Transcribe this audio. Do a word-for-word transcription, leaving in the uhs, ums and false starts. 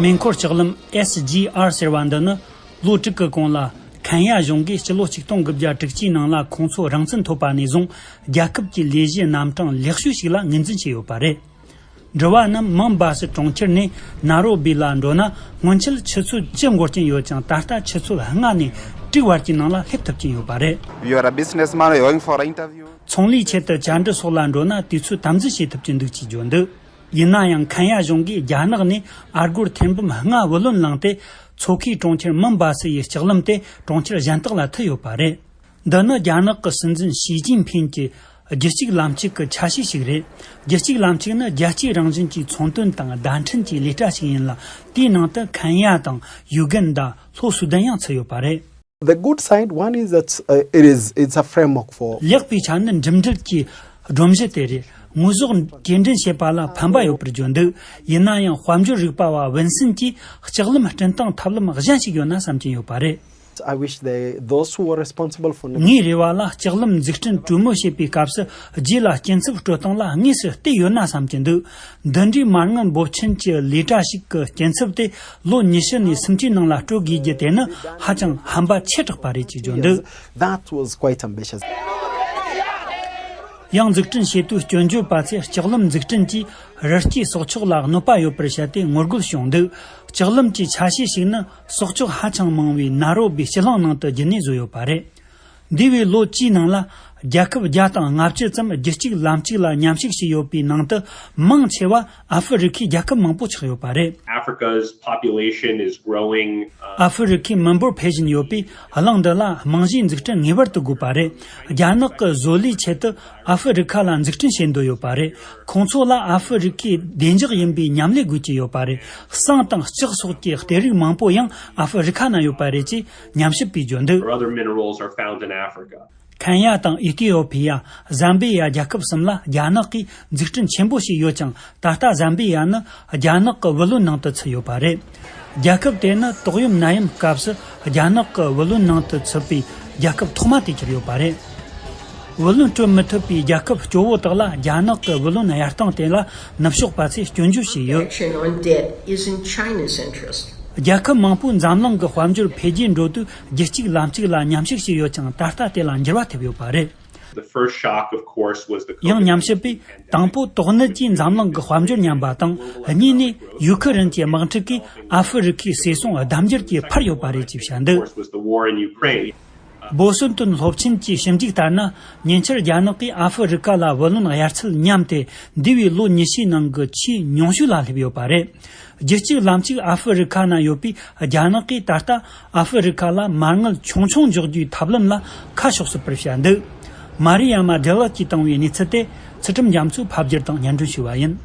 མེ་འཁོར་ལྕགས་ལམ་S G R ཟེར་བ་འདི་ནི་ལོ་དྲུག་གི་གོང་ལ་ཁེན་ཡ་གཞུང་གིས་སྤྱི་ལོ་ཆིག་སྟོང་དགུ་བརྒྱ་དྲུག་ཅུའི་ནང་ལ་ཁོང་ཚོ་རང་བཙན་ཐོབ་པ་ནས་བཟུང་རྒྱལ་ཁབ་ཀྱི་ལས་གཞི་རྣམ་གྲངས་ལེགས་ཤོས་ཤིག་ལ་ངོས་འཛིན་བྱས་ཡོད་པ་རེད། འགྲུལ་བ་རྣམས་མུམ་བྷ་སི་གྲོང་ཁྱེར་ནས་ན་རོ་བི་ལ་འགྲོ་ན་སྔོན་ཆད་ཆུ་ཚོད་བཅུ་འགོར་གྱིན་ཡོད་ཀྱང་། ད་ལྟ་ཆུ་ཚོད་ལྔ་ནས་དྲུག་བར་གྱི་ནང་ལ་སླེབས་ཐུབ་ཀྱིན་ཡོད་པ་རེད། If you are a businessman, you're going for an interview. ཚོང་ལས་ཆེད་དུ་བཅར་འདྲི་སོགས་ལ་འགྲོ་ན་དུས་ཚོད་དམ་འཛིན་བྱེད་ཐུབ་ཀྱི་འདུག་ཅེས་བརྗོད་འདུག་ཡིན་ན་ཡང་ཁེན་ཡ་གཞུང་གིས་རྒྱ་ནག་ནས་ཨར་སྒོར་ཐེར་འབུམ་ལྔ་བུ་ལོན་བླངས་ཏེ། མཚོ་ཁའི་གྲོང་ཁྱེར་མུམ་བྷ་སི་ཡི་ལྕགས་ལམ་དེ་གྲོང་ཁྱེར་གཞན་དག་ལ་མཐུད་ཡོད་པ་རེད། འདི་ནི་རྒྱ་ནག་གི་སྲིད་འཛིན་ཞི་ཅིན་ཕིན་གྱི་རྒྱུད་གཅིག་ལམ་གཅིག་གི་ཆ་ཤས་ཤིག་རེད། རྒྱུད་གཅིག་ལམ་གཅིག་ནི་རྒྱལ་སྤྱིའི་རང་བཞིན་གྱི་ཚོང་དོན་དང་བརྡ་འཕྲིན་གྱི་ལས་གྲྭ་ཞིག་ཡིན་ལ། དེའི་ནང་དུ་ཁེན་ཡ་དང་ཡུ་གན་ཌ། ལྷོ་སུ་དན་ཡང་ཚུད་ཡོད་པ་རེད། The good side, one is that, uh, it is, it's a framework for. ལེགས་པའི་ཆ་ནི་འགྲིམ་འགྲུལ་གྱི་སྒྲོམ་གཞི་དེ་རེད། དངོས་ཟོག་སྐྱེལ་འདྲེན་བྱེད་པ་ལ་ཕན་པ་ཡོད་པར་བརྗོད་འདུག་ཡིན་ན་ཡང་དཔལ་འབྱོར་རིག་པ་བ་ཝིན་སན་གྱིས་ལྕགས་ལམ་སྐྲུན་སྟངས་ཐབས་ལམ་གཞན་ཞིག་ཡོད་ན་བསམ་གྱིན་ཡོད་པ་རེད། I wish they, those who were responsible for. ངའི་རེ་བ་ལ་ལྕགས་ལམ་འཛུགས་སྐྲུན་གྲོས་མོལ་བྱེད་པའི་སྐབས་སུ་རྗེས་ལ་སྐྱིན་ཚབ་སྤྲོད་སྟངས་ལ་དངོས་སུ་བལྟས་ཡོད་ན་བསམ་གྱི་འདུག་འདི་འདྲའི་མ་དངུལ་འབོར་ཆེན་གྱི་ལས་གྲྭ་ཞིག་གི་སྐྱིན་ཚབ་དེ་ལོ་ཉི་ཤུ་ནས་སུམ་ཅུའི་ནང་ལ་སྤྲོད་དགོས་རྒྱུ་དེ་ནི་ཧ་ཅང་ཧམ་པ་ཆེ་དྲགས་པ་རེད་ཅེས་བརྗོད་འདུག That was quite ambitious. ཡང་འཛུགས་སྐྲུན་བྱེད་དུས་སྐྱོན་བརྗོད་པ་ཚོས་ལྕགས་ལམ་འཛུགས་སྐྲུན་གྱིས་རི་སྐྱེས་སྲོག་ཆགས་ལ་གནོད་པ་ཡོད་པར་བཤད་དེ་ངོ་རྒོལ་བྱུང་འདུག་ལྕགས་ལམ་གྱི་ཆ་ཤས་ཤིག་ནི་སྲོག་ཆགས་ཧ་ཅང་མང་བའི་ན་རོ་བི་སྤྱི་གླིང་ནང་དུ་རྒྱུ་ནས་བཟོས་ཡོད་པ་རེད། འདས་པའི་ལོ་བཅུའི་ནང་ལ་རྒྱལ་ཁབ་བརྒྱ་དང་ལྔ་བཅུ་ཙམ་རྒྱུད་གཅིག་ལམ་གཅིག་ལ་མཉམ་ཞུགས་བྱས་ཡོད་པའི་ནང་དུ་མང་ཆེ་བ་ཨ་ཧྥེ་རི་ཁའི་རྒྱལ་ཁབ་མང་པོ་ཆགས་ཡོད་པ་རེད། Africa's population is growing. ཨ་ཧྥེ་རི་ཁའི་མི་འབོར་འཕེལ་བཞིན་ཡོད་པས། གླིང་འདི་ལ་རྨང་གཞིའི་འཛུགས་སྐྲུན་ངེས་པར་དུ་དགོས་པ་རེད། རྒྱ་ནག་གི་བཟོ་ལས་ཆེད་དུ་ཨ་ཧྥེ་རི་ཁ་ལ་འཛུགས་སྐྲུན་བྱེད་འདོད་ཡོད་པ་རེད། ཁོང་ཚོ་ལ་ཨ་ཧྥེ་རི་ཁའི་བདེ་འཇགས་ཡིན་པའི་མཉམ་ལས་དགོས་ཀྱི་ཡོད་པ་རེད། ཟངས་དང་ལྕགས་སོགས་ཀྱི་གཏེར་རིགས་མང་པོ་ཡང་ཨ་ཧྥེ་རི་ཁ་ན་ཡོད་པ་རེད་ཅེས་ཉམས་ཞིབ་པས་བརྗོད་འདུག Other minerals are found in Africa. ཁེན་ཡ་དང་ཨི་ཐི་ཡོ་ཕི་ཡ། ཟམ་བི་ཡ་རྒྱལ་ཁབ་གསུམ་ལ་རྒྱ་ནག་གིས་འཛུགས་སྐྲུན་ཆེན་པོ་བྱས་ཡོད་ཀྱང་། ད་ལྟ་ཟམ་བི་ཡ་ནི་རྒྱ་ནག་གི་བུ་ལོན་ནང་དུ་ཚུད་ཡོད་པ་རེད། རྒྱལ་ཁབ་དེ་ནི་ཏོག་དབྱིབས་ནད་ཡམས་སྐབས་སུ་རྒྱ་ནག་གི་བུ་ལོན་ནང་དུ་ཚུད་པའི་རྒྱལ་ཁབ་ཐོག་མ་དེ་གྱུར་ཡོད་པ་རེད། བུ་ལོན་སྤྲོད་མི་ཐུབ་པའི་རྒྱལ་ཁབ་སྐྱོ་བོ་དག་ལ་རྒྱ་ནག་གི་བུ་ལོན་གཡར་སྟངས་དེ་ལ་ནུབ་ཕྱོགས་པ་ཚོས་སྐྱོན་བརྗོད་བྱས་ཡོད། Action on debt is in China's interest. རྒྱལ་ཁབ་མང་པོས་འཛམ་གླིང་གི་དཔལ་འབྱོར་འཕེལ་རྒྱས་འགྲོ་དུས་རྒྱུད་གཅིག་ལམ་གཅིག་ལ་མཉམ་ཞུགས་བྱས་ཡོད་ཀྱང་། ད་ལྟ་དེ་ལ་འགྱུར་བ་ཐེབས་ཡོད་པ་རེད། The first shock, of course, was the ཡང་ཉམས་ཞིབ་པས། དང་པོ་དོགས་གནད་ཀྱིས་འཛམ་གླིང་གི་དཔལ་འབྱོར་ཉམས་པ་དང་། གཉིས་ནས་ཡུ་ཁུ་རེན་གྱི་དམག་འཁྲུག་གིས་ཨ་ཧྥེ་རི་ཁའི་ཟས་སོང་ལྡབ་འགྱུར་གྱིས་འཕར་ཡོད་པ་རེད་ཅེས་བཤད་འདུག Of course, was the war in Ukraine. བོ་སོན་ཏོན་སློབ་ཆེན་གྱི་ཞིབ་འཇུག་ལྟར་ན། ཉེ་ཆར་རྒྱ་ནག་གིས་ཨ་ཧྥེ་རི་ཁ་ལ་བུ་ལོན་གཡར་ཚད་ཉམས་ཏེ། འདས་པའི་ལོ་ཉི་ཤུའི་ནང་གི་ཆེས་ཉུང་ཤོས་ལ་སླེབས་ཡོད་པ་རེད། རྒྱུད་གཅིག་ལམ་གཅིག་ཨ་ཧྥེ་རི་ཁ་ན་ཡོད་པས། རྒྱ་ནག་གིས་ད་ལྟ་ཨ་ཧྥེ་རི་ཁ་ལ་མ་དངུལ་ཆུང་ཆུང་འཇོག་རྒྱུའི་ཐབས་ལམ་ལ་ཁ་ཕྱོགས་སྲིད་པར་བཤད་འདུག་མ་རི་ཡ་མ་ཌེ་ལག་གིས་བཏང་བའི་གནས་ཚུལ་དེ་ཚུལ་ཁྲིམས་རྒྱ་མཚོས་ཕབ་བསྒྱུར་དང་སྙན་སྒྲོན་ཞུས་པ་ཡིན།